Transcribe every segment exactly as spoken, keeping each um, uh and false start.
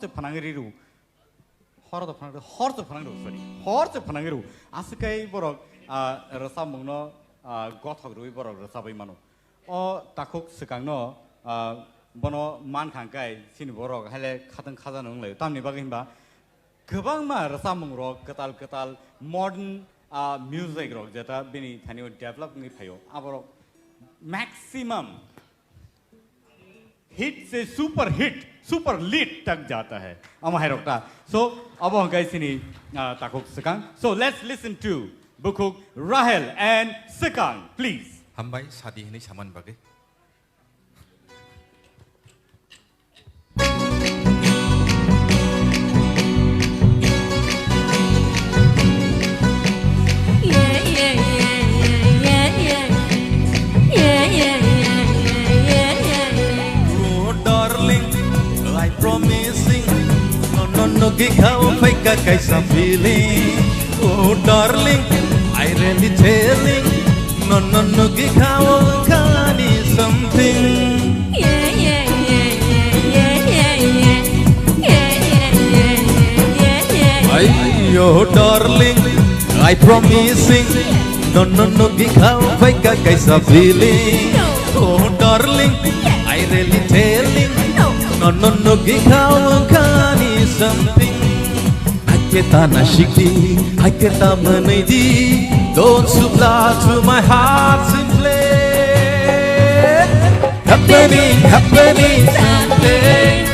se phanangwi riru. Hor to phanang, hor se phanang riru, sorry. Hor se phanangwi riru. Aswk khe borok, ah, rwchapmungno, ah, gothok rwui borok rwchapwi mano. O takhuk swkangno, ah, bono mankha hwnkhe chini borok haile khatang khajano wnglaio. Tamni bagwi hinba kwbangma rwchapmungrok kwtal kwtal modern, ah, music rok jeta bini thanio develop wngwi phaio. Aborok maximum hit se super hit, super lit tak jata hai. Amo hai rok ta. So, abo hwnkhe chini, ah, takhuk swkang. So, let's listen to Bukhuk Rahel and Swkang, please. Hambai sadi hinwi samani bagwi. Oh, darling, I promising, no, no, no, gikha o phaika kaisa feeling. Oh, darling, I really telling, no, no, no, gikha o khani something. Ay, oh, darling, I promising, no, no, no, gikha o phaika kaisa feeling. Oh, darling, I really telling, no, no, no, gikha o khani something. Hakhe ta nasikdi, hakhe ta mwnwidi, don't supply to my heart simply. Happening, happening something.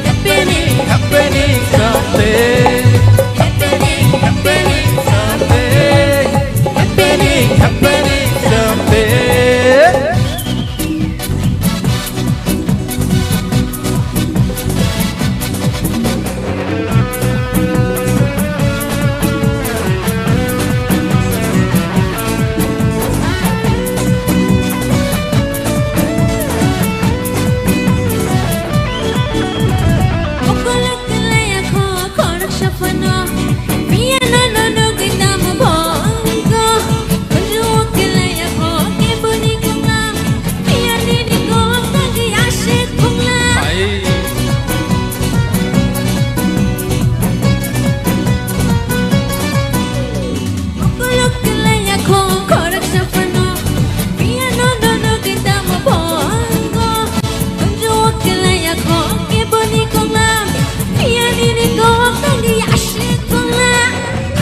Happening, happening something. Happening, happening something. Happening, happening something.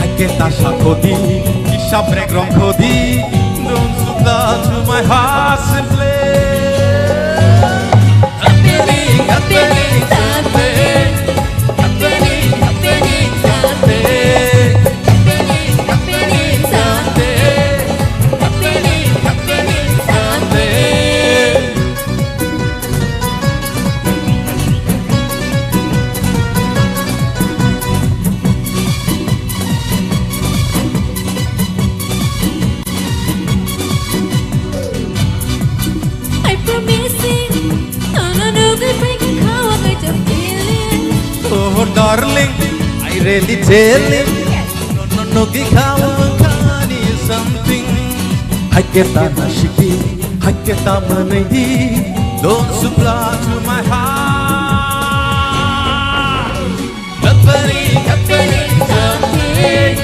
Hakhe ta sakhodi, kisa brek rongkhodi, don't supply to my heart simply. Happening, happening something. Happening, happening something. Happening, happening something. Happening, happening something. I promising, no, no, no, we breaking how I got your feeling. Oh, darling, I really telling. No, no, no, gikha o khani something. Hakhe ta nasikdi, hakhe ta mwnwidi, don't supply to my heart. Happening, happening something.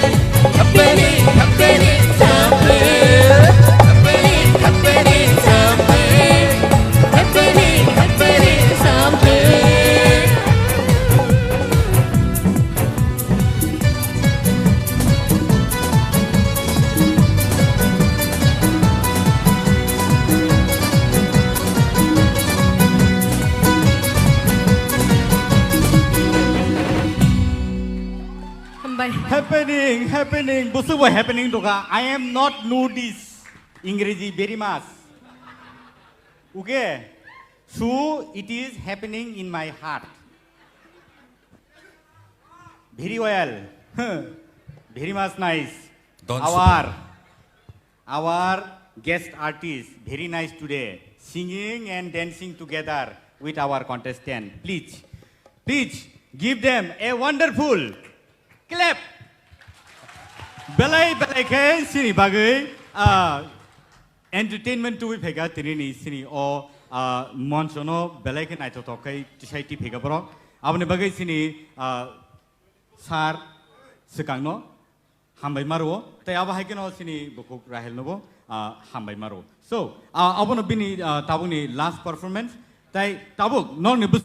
Happening, happening something. Happening, happening something. Happening, happening something. Hambai. Happening, happening, busuk bo happening doka. I am not nudist. Ingreji very much. Okay? So it is happening in my heart. Very well. Very much nice. Don't our, super. Our guest artist, very nice today. Singing and dancing together with our contestant. Please, please give them a wonderful clap. Belai belai khe sini bagwi, ah, entertainment tubui phaikha tini ni sini o, ah, moncho no belai khe naithothok khai tisai ti phaikha borok. Aboni bagwi chini, ah, sir swkangno hambai maro, tei abo hai kheno chini bukhuk Rahel nobo, ah, hambai maro. So, ah, abono bini, ah, tabukni last performance, tei tabuk nokni bwskango